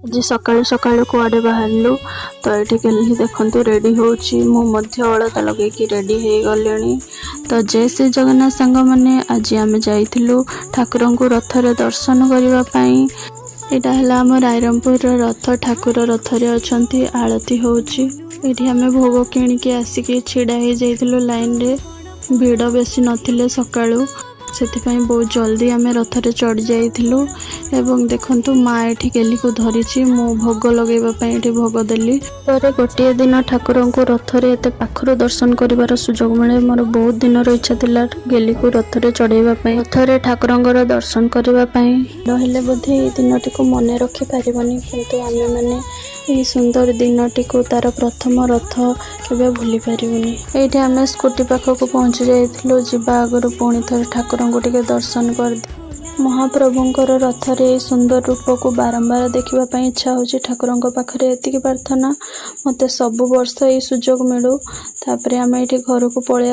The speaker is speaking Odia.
ଆଜି ସକାଳୁ ସକାଳୁ କୁଆଡ଼େ ବାହାରିଲୁ। ତ ଏଠି କେଲି ଦେଖନ୍ତୁ ରେଡ଼ି ହେଉଛି, ମୁଁ ମଧ୍ୟ ଅଳତା ଲଗେଇକି ରେଡ଼ି ହେଇଗଲିଣି। ତ ଜୟ ଶ୍ରୀ ଜଗନ୍ନାଥ ସାଙ୍ଗମାନେ। ଆଜି ଆମେ ଯାଇଥିଲୁ ଠାକୁରଙ୍କୁ ରଥରେ ଦର୍ଶନ କରିବା ପାଇଁ। ଏଇଟା ହେଲା ଆମ ରାଇରଙ୍ଗପୁରର ରଥ। ଠାକୁର ରଥରେ ଅଛନ୍ତି, ଆଳତି ହେଉଛି। ଏଇଠି ଆମେ ଭୋଗ କିଣିକି ଆସିକି ଛିଡ଼ା ହେଇଯାଇଥିଲୁ ଲାଇନରେ। ଭିଡ଼ ବେଶୀ ନଥିଲେ ସକାଳୁ, ସେଥିପାଇଁ ବହୁତ ଜଲ୍ଦି ଆମେ ରଥରେ ଚଢ଼ି ଯାଇଥିଲୁ। ଏବଂ ଦେଖନ୍ତୁ, ମା ଏଠି ଗେଲିକୁ ଧରିଛି, ମୁଁ ଭୋଗ ଲଗେଇବା ପାଇଁ ଏଠି ଭୋଗ ଦେଲି। ପରେ ଗୋଟିଏ ଦିନ ଠାକୁରଙ୍କୁ ରଥରେ ଏତେ ପାଖରୁ ଦର୍ଶନ କରିବାର ସୁଯୋଗ ମିଳେ। ମୋର ବହୁତ ଦିନର ଇଚ୍ଛା ଥିଲା ଗେଲିକୁ ରଥରେ ଚଢ଼େଇବା ପାଇଁ, ରଥରେ ଠାକୁରଙ୍କର ଦର୍ଶନ କରିବା ପାଇଁ। ନହେଲେ ବୋଧେ ଏଇ ଦିନଟିକୁ ମନେ ରଖିପାରିବନି, କିନ୍ତୁ ଆମେମାନେ ଏହି ସୁନ୍ଦର ଦିନଟିକୁ, ତାର ପ୍ରଥମ ରଥ କେବେ ଭୁଲି ପାରିବୁନି। ଏଇଠି ଆମେ ସ୍କୁଟି ପାଖକୁ ପହଞ୍ଚି ଯାଇଥିଲୁ। ଯିବା ଆଗରୁ ପୁଣି ଥରେ ଠାକୁରଙ୍କୁ ଟିକେ ଦର୍ଶନ କରିଦି। ମହାପ୍ରଭୁଙ୍କର ରଥରେ ଏହି ସୁନ୍ଦର ରୂପକୁ ବାରମ୍ବାର ଦେଖିବା ପାଇଁ ଇଚ୍ଛା ହେଉଛି। ଠାକୁରଙ୍କ ପାଖରେ ଏତିକି ପ୍ରାର୍ଥନା, ମୋତେ ସବୁ ବର୍ଷ ଏଇ ସୁଯୋଗ ମିଳୁ। ତାପରେ ଆମେ ଏଇଠି ଘରକୁ ପଳେଇ